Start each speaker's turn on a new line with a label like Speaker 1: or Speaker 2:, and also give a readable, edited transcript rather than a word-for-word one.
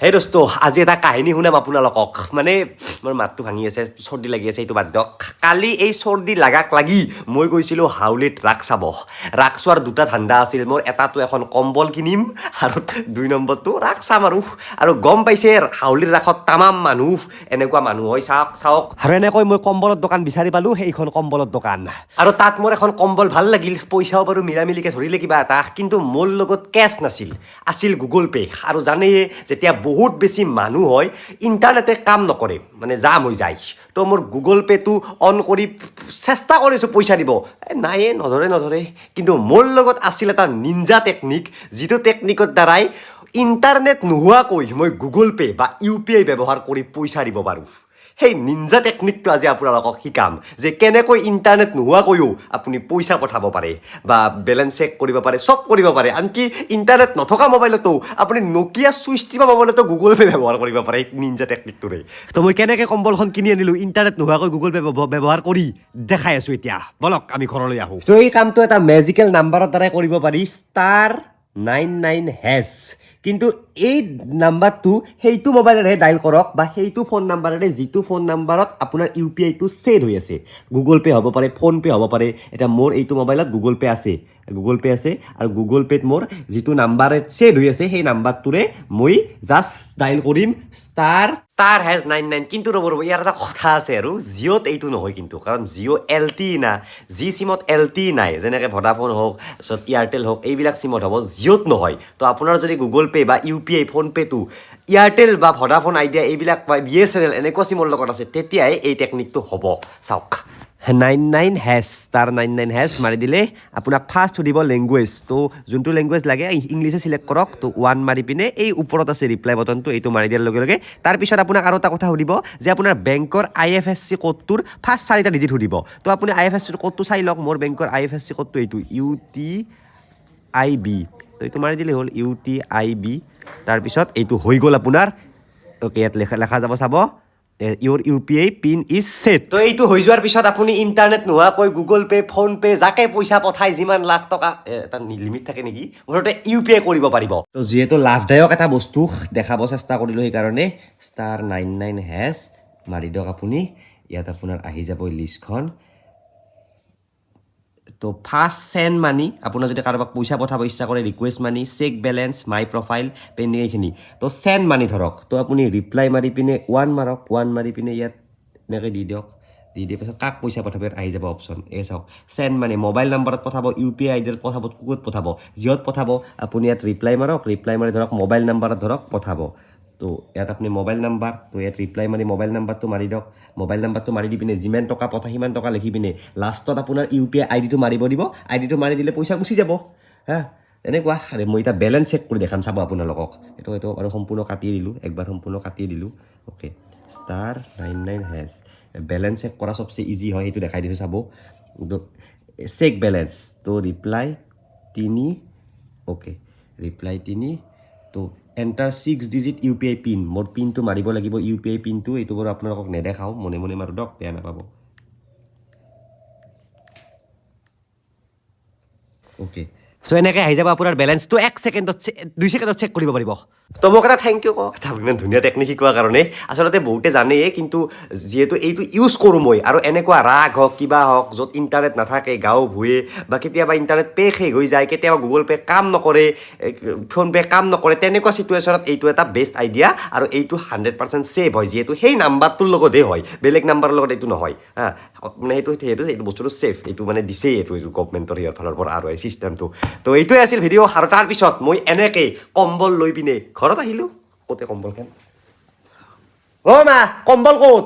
Speaker 1: হে দোস্ত, আজি এটা কাহিনী শুনাম আপোনালোকক। মানে মোৰ মাতটো ভাঙি আছে, চৰ্দি লাগি আছে, এইটো বাদ দিয়ক। কালি এই চৰ্দি লাগাক লাগি মই গৈছিলোঁ হাউলিত ৰাস চাব। ৰাস চোৱাৰ দুটা ধান্দা আছিল মোৰ। এটাটো এখন কম্বল কিনিম আৰু 2 নম্বৰটো ৰাস চাম। আৰু আৰু গম পাইছে, হাউলিৰ ৰাসত তামাম মানুহ, এনেকুৱা মানুহ হয়, চাওক চাওক। আৰু এনেকৈ মই কম্বলৰ দোকান বিচাৰি পালোঁ, সেইখন কম্বলৰ দোকান। আৰু তাত মোৰ এখন কম্বল ভাল লাগিল। পইচাও বাৰু মিলামিলিকৈ ধৰিলে কিবা এটা, কিন্তু মোৰ লগত কেছ নাছিল, আছিল গুগল পে'। আৰু জানেই, যেতিয়া বহুত বেছি মানুহ হয়, ইণ্টাৰনেটে কাম নকৰে, মানে জাম হৈ যায়। তো মোৰ গুগল পে'টো অন কৰি চেষ্টা কৰিছোঁ পইচা দিব, নায়ে, নধৰে নধৰে। কিন্তু মোৰ লগত আছিল এটা নিঞ্জা টেকনিক, যিটো টেকনিকৰ দ্বাৰাই ইণ্টাৰনেট নোহোৱাকৈ মই গুগল পে' বা ইউপিআই ব্যৱহাৰ কৰি পইচা দিব পাৰোঁ। সেই নিঞ্জা টেকনিকটো আজি আপোনালোকক শিকাম যে কেনেকৈ ইণ্টাৰনেট নোহোৱাকৈও আপুনি পইচা পঠাব পাৰে বা বেলেঞ্চ চেক কৰিব পাৰে, চব কৰিব পাৰে। আনকি ইণ্টাৰনেট নথকা মোবাইলতো আপুনি, নকিয়া চুইচ টিপা মোবাইলতো গুগল পে' ব্যৱহাৰ কৰিব পাৰে এই নিঞ্জা টেকনিকটোৰে। তো মই কেনেকৈ কম্বলখন কিনি আনিলোঁ ইণ্টাৰনেট নোহোৱাকৈ গুগল পে' ব্যৱহাৰ কৰি, দেখাই আছোঁ এতিয়া। ব'লক, আমি ঘৰলৈ আহোঁ। তো এই কামটো এটা মেজিকেল নাম্বাৰৰ দ্বাৰাই কৰিব পাৰি, *99#। কিন্তু এই নাম্বাৰটো সেইটো মোবাইলেৰে ডাইল কৰক বা সেইটো ফোন নাম্বাৰেৰে, যিটো ফোন নাম্বাৰত আপোনাৰ ইউপিআইটো ছেট হৈ আছে। গুগল পে' হ'ব পাৰে, ফোনপে' হ'ব পাৰে। এতিয়া মোৰ এইটো মোবাইলত গুগল পে' আছে, গুগল পে' আছে। আৰু গুগল পে'ত মোৰ যিটো নাম্বাৰে ছেট হৈ আছে, সেই নাম্বাৰটোৰে মই জাষ্ট ডাইল কৰিম **#99। কিন্তু ৰ'ব ৰ'ব, ইয়াৰ এটা কথা আছে। আৰু জিঅ'ত এইটো নহয় কিন্তু, কাৰণ জিঅ' এলটিই না। যি চিমত এলটিই নাই, যেনেকৈ ভডাফোন হওক, তাৰপিছত এয়াৰটেল হওক, এইবিলাক চিমত হ'ব, জিঅ'ত নহয়। তো আপোনাৰ যদি গুগল পে' বা ইউপিআই, ফোনপে'টো এয়াৰটেল বা ভডাফোন আইডিয়া এইবিলাক বা বিএছএনএল এনেকুৱা চিমৰ লগত আছে, তেতিয়াই এই টেকনিকটো হ'ব। চাওক, 99#, *99# মাৰি দিলে আপোনাক ফাৰ্ষ্ট সুধিব লেংগুৱেজ। তো যোনটো লেংগুৱেজ লাগে, ইংলিছে চিলেক্ট কৰক। তো ওৱান মাৰি পিনে এই ওপৰত আছে ৰিপ্লাই বটনটো, এইটো মাৰি দিয়াৰ লগে লগে তাৰপিছত আপোনাক আৰু এটা কথা সুধিব যে আপোনাৰ বেংকৰ আইএফএছচি ক'ডটোৰ ফাৰ্ষ্ট চাৰিটা ডিজিট সুধিব। তো আপুনি আইএফএছচি ক'ডটো চাই লওক। মোৰ বেংকৰ আইএফএছচি ক'ডটো এইটো, ইউটিআইবি। তো এইটো মাৰি দিলেই হ'ল, ইউটিআইবি। তাৰপিছত এইটো হৈ গ'ল আপোনাৰ। অ'কে, ইয়াত লেখা লেখা যাব, চাব, "Your UPI PIN is set." তো এইটো হৈ যোৱাৰ পিছত আপুনি ইণ্টাৰনেট নোহোৱাকৈ গুগল পে', ফোনপে', যাকে পইচা পঠায়, যিমান লাখ টকা, এটা লিমিট থাকে নেকি, মুঠতে ইউপিআই কৰিব পাৰিব। তো যিহেতু লাভদায়ক এটা বস্তু দেখাব চেষ্টা কৰিলোঁ, সেইকাৰণে *99# মাৰি দিয়ক আপুনি। ইয়াত আপোনাৰ আহি যাব লিষ্টখন। তো ফাৰ্ষ্ট চেণ্ড মানি, আপোনাৰ যদি কাৰোবাক পইচা পঠাব ইচ্ছা কৰে, request money, check balance, my profile, pending, এইখিনি। তো চেণ্ড মানি ধৰক। তো আপুনি ৰিপ্লাই মাৰি পিনে ওৱান মাৰক। ওৱান মাৰি পিনে ইয়াত এনেকৈ দি দিয়ক। দি দিয়াৰ পিছত কাক পইচা পঠাব, ইয়াত আহি যাব অপশ্যন। এই চাওক, চেণ্ড মানি, মোবাইল নাম্বাৰত পঠাব, ইউপিআই আইডিত পঠাব, ক'ত পঠাব, যিহত পঠাব, আপুনি ইয়াত ৰিপ্লাই মাৰক। ৰিপ্লাই মাৰি ধৰক মোবাইল নাম্বাৰত ধৰক পঠাব। তো ইয়াত আপুনি মোবাইল নাম্বাৰ, তো ইয়াত ৰিপ্লাই মাৰি মোবাইল নাম্বাৰটো মাৰি দিয়ক। মোবাইল নাম্বাৰটো মাৰি দি পিনে যিমান টকা পঠায় সিমান টকা লিখি পিনে লাষ্টত আপোনাৰ ইউপিআই আইডিটো মাৰিব দিব। আইডিটো মাৰি দিলে পইচা গুচি যাব। হা, তেনেকুৱা। আৰে মই এতিয়া বেলেঞ্চ চেক কৰি দেখাম, চাব আপোনালোকক। এইটো আৰু সম্পূৰ্ণ কাটিয়ে দিলোঁ, একবাৰ সম্পূৰ্ণ কাটিয়ে দিলোঁ। অ'কে, *99#। বেলেঞ্চ চেক কৰা চবচে ইজি হয়, সেইটো দেখাই দিছোঁ, চাব। চেক বেলেঞ্চ, তো ৰিপ্লাই 3। Okay, reply 3। তো enter 6 digit UPI PIN। মোৰ পিনটো মাৰিব লাগিব, ইউপিআই পিনটো। এইটো বাৰু আপোনালোকক নেদেখাওঁ, মনে মনে মাৰোঁ দিয়ক, বেয়া নাপাব। অ'কে, চ' এনেকৈ আহি যাব আপোনাৰ বেলেঞ্চটো, এক ছেকেণ্ডত, 2 ছেকেণ্ডত চেক কৰিব পাৰিব। তো মোক এটা thank U কওক এটা, ইমান ধুনীয়া টেকনিক শিকোৱাৰ কাৰণে। আচলতে বহুতে জানেই, কিন্তু যিহেতু এইটো ইউজ কৰোঁ মই, আৰু এনেকুৱা ৰাস হওক, কিবা হওক, য'ত ইণ্টাৰনেট নাথাকে, গাঁও ভূঞে বা কেতিয়াবা ইণ্টাৰনেট পে' শেষ হৈ যায়, কেতিয়াবা গুগল পে' কাম নকৰে, ফোনপে' কাম নকৰে, তেনেকুৱা চিটুৱেশ্যনত এইটো এটা বেষ্ট আইডিয়া। আৰু এইটো 100% ছেফ হয়, যিহেতু সেই নাম্বাৰটোৰ লগতহে হয়, বেলেগ নাম্বাৰৰ লগত এইটো নহয়। হা, মানে সেইটো সেইটো এইটো বস্তুটো ছেফ, এইটো মানে দিছেই এইটো এইটো গভমেণ্টৰ ইয়াৰ ফালৰ পৰা আৰু এই চিষ্টেমটো। তো এইটোৱে আছিল ভিডিঅ'। আৰু তাৰপিছত মই এনেকেই কম্বল লৈ পিনে ঘৰত আহিলোঁ। ক'তে কম্বলখন? অ' মা, কম্বল ক'ত?